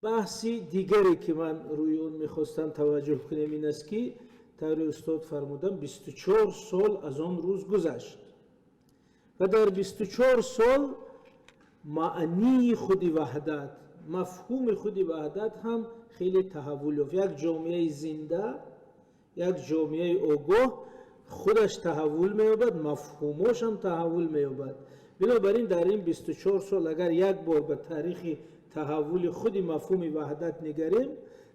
Баҳси дигаре, ки ман рӯи он мехостам таваҷҷӯҳ кунем, ин аст, ки тавре устод фармуданд, 24 сол аз он рӯз гузашт ва дар 24 сол маънии худи ваҳдат, мафҳуми худи ваҳдат ҳам хеле таҳаввул ёфт. Як ҷомеаи зинда, як ҷомеаи огоҳ худаш таҳаввул меёбад, мафҳумош ҳам таҳаввул меёбад. Бинобар ин дар ин 24 сол агар як бор ба таърихи таҳаввули худи мафҳуми ваҳдат нигарем,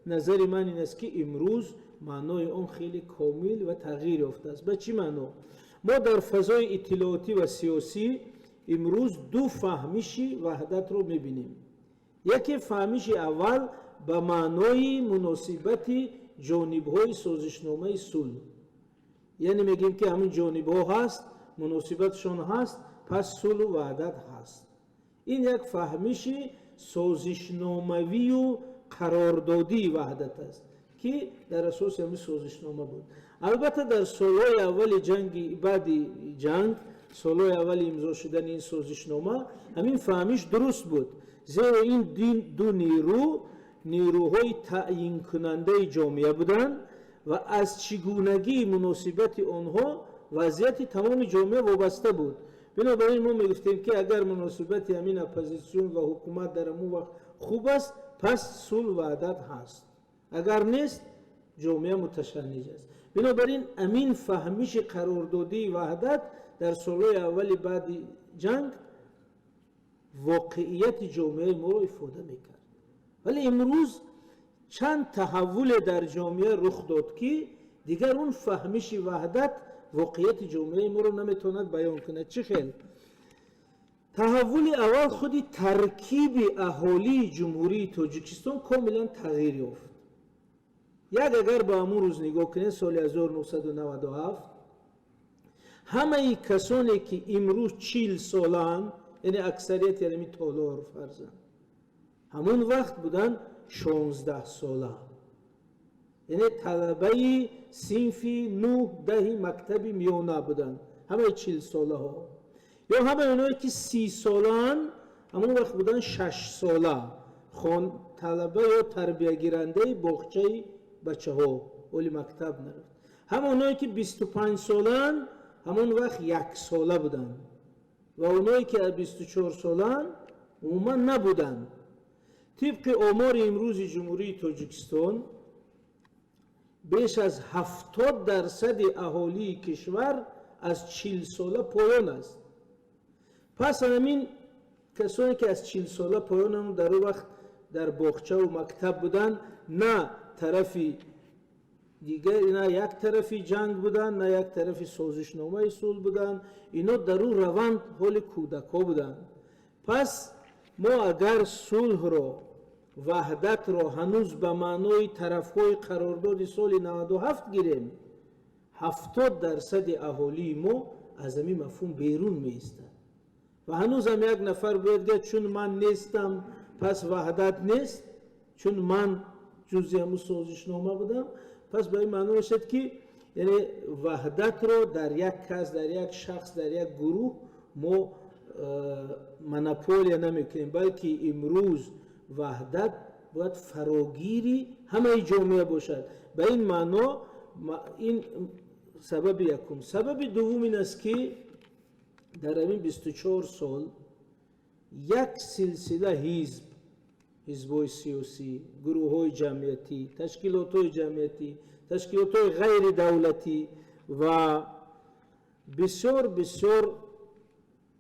назари ман ин аст, ки имрӯз маънои он хеле комил ва тағйир ёфтааст. Ба чӣ маъно? Мо дар фазои иттилоотӣ ва сиёсӣ имрӯз ду фаҳмиши ваҳдатро мебинем. Яке, фаҳмиши аввал, ба маънои муносибати ҷонибҳои созишномаи сулҳ, яъне мегӯем, ки ҳамин ҷонибҳо ҳаст, муносибатшон ҳаст, пас сулҳу ваҳдат ҳаст. Ин як фаҳмиши созишномавию қарордодии ваҳдат аст, ки дар асоси ҳамин созишнома буд. Албатта, дар солҳои аввали ҷанги, баъди ҷанг, солҳои аввали имзо шудани ин созишнома ҳамин фаҳмиш дуруст буд, зеро ин ду нерӯ нерӯҳои таъйинкунандаи ҷомеа буданд ва аз чӣ гунагии муносибати онҳо вазъияти тамоми ҷомеа вобаста буд. Бинобар ин мо мегуфтем, ки агар муносибати ҳамин оппозитсион ва ҳукумат дар ҳамон вақт хуб аст, пас сулҳ, ваҳдат ҳаст, агар нест, ҷомеа муташанниҷ аст. Бинобар ин ҳамин фаҳмиши қарордодии ваҳдат дар солҳои аввали баъди ҷанг воқеияти ҷомеаи моро ифода мекард. Вале имрӯз чанд таҳаввуле дар ҷомеа рух дод, ки дигар он фаҳмиши ваҳдат воқеияти ҷомеаи моро наметавонад баён кунад. Чӣ хел? Таҳаввули аввал: худи таркиби аҳолии Ҷумҳурии Тоҷикистон комилан тағйир ёфт. Як агар ба ҳамун рӯз нигоҳ кунед, соли 1997, ҳамаи касоне, ки имрӯз 40 солаанд, яъне аксарияти ҳамин толор фарзанд, ҳамон вақт буданд 16 сола, яъне талабаи синфи нӯҳ, 10-и мактаби миёна буданд ҳамаи 40-солаҳо. Ё ҳамаи оное, ки 30 солаанд, ҳамон вақт буданд 6 сола, талаба ё тарбиягирандаи боғчаи бачаҳо, оли мактаб нарафт. Ҳама оное, ки 25 солаанд, ҳамон вақт 1 сола буданд ва оное, ки 24 солаанд, умуман набуданд. Тибқи омори имрӯзи Ҷумҳурии Тоҷикистон, беш аз 70 дарсади аҳолии кишвар аз 40 сола поён аст. Пас ҳамин касоне, ки аз 40 сола поёнанд, дар он вақт дар боғчаву мактаб буданд, на тарафи дигар, на як тарафи ҷанг буданд, на як тарафи созишномаи сулҳ буданд. Ино дар он раванд ҳоли кӯдакҳо буданд. Пас мо агар сулҳро, ваҳдатро ҳанӯз ба маънои тарафҳои қарордоди соли 97 гирем, 70 дарсади аҳолии мо аз ҳамин мафҳум берун меистад. Ва ҳанӯзам як нафар бояд гӯяд, чун ман нестам, пас ваҳдат нест, чун ман ҷузъи ҳамун созишнома будам. Пас ба ин маъно мешавад, ки яъне ваҳдатро дар як кас, дар як шахс, дар як гурӯҳ мо монополия намекунем, балки имрӯз ваҳдат бояд фарогири ҳамаи ҷомеа бошад. Ба ин маъно ин сабаби якум. Сабаби дуввум ин аст, ки дар ҳамин 24 сол як силсила ҳизб, ҳизбҳои сиёсӣ, гурӯҳҳои ҷамъиятӣ, ташкилотҳои ҷамъиятӣ, ташкилотҳои ғайридавлатӣ ва бисёр бисёр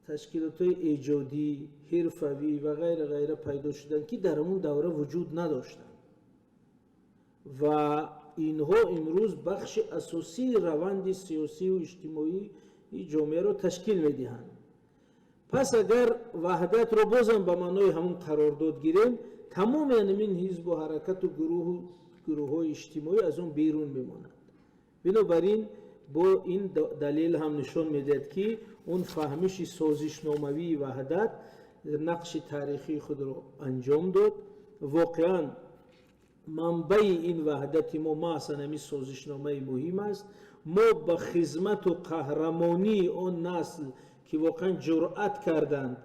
ташкилотҳои эҷодӣ, ҳирфавӣ ва ғайра ғайра пайдо шуданд, ки дар ҳамун давра вуҷуд надоштанд ва инҳо имрӯз бахши асосии раванди сиёсию иҷтимоии ҷомеаро ташкил медиҳанд. Пас агар ваҳдатро бозам ба маънои ҳамун қарордод гирем, тамоми ҳамин ҳизбу ҳаракату гурӯҳу гурӯҳҳои иҷтимоӣ аз он берун мемонанд. Бинобар ин бо ин далел ҳам нишон медиҳад, ки он фаҳмиши созишномавии ваҳдат нақши таърихии худро анҷом дод. Воқеан, манбаи ин ваҳдати мо маҳз ҳамин созишномаи муҳим аст. Мо ба хизмату қаҳрамонии он насл, ки воқеан ҷуръат карданд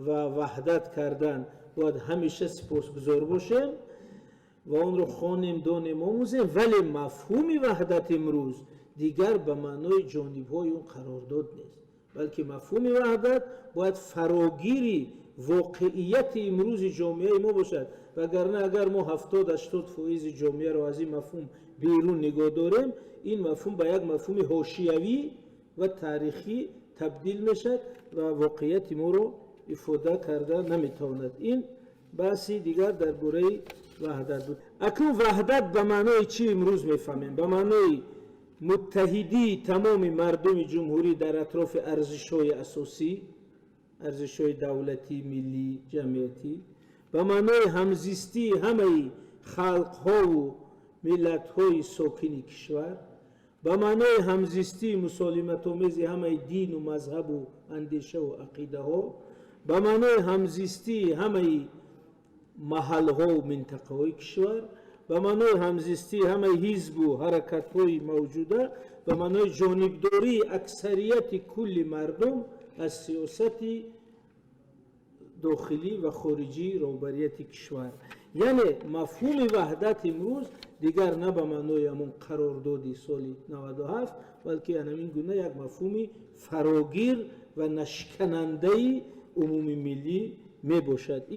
ва ваҳдат карданд, бояд ҳамеша сипосгузор бошем. Ва онро хонем, донем, омӯзем, вале мафҳуми ваҳдат имрӯз дигар ба маънои ҷонибҳои он қарордод нест, балки мафҳуми ваҳдат бояд фарогири воқеияти имрӯзи ҷомеаи мо бошад. Вагарна агар мо 70-80 фоизи ҷомеаро аз ин мафҳум берун нигоҳ дорем, ин мафҳум ба як мафҳуми ҳошиявӣ ва таърихӣ табдил мешавад ва воқеияти моро ифода карда наметавонад. Ин баҳси дигар дар бораи ваҳдат буд. Акнун ваҳдат ба маънои чӣ имрӯз мефаҳмем? Ба маънои муттаҳидии тамоми мардуми ҷумҳурӣ дар атрофи арзишҳои асосӣ, арзишҳои давлатӣ, миллӣ, ҷамъиятӣ, ба маънои ҳамзистии ҳамаи халқҳову миллатҳои сокини кишвар, ба маънои ҳамзистии мусолиматомези ҳамаи дину мазҳабу андешаву ақидаҳо, ба маънои ҳамзистии ҳамаи маҳалҳову минтақаҳои кишвар, ба маънои ҳамзистии ҳамаи ҳизбу ҳаракатҳои мавҷуда, ба маънои ҷонибдории аксарияти кулли мардум аз сиёсати дохилӣ ва хориҷии роҳбарияти кишвар. Яъне мафҳуми ваҳдат имрӯз дигар на ба маънои ҳамон қарордоди соли 97, балки ҳамин гуна як мафҳуми фарогир ва нашканандаи умумимиллӣ мебошад.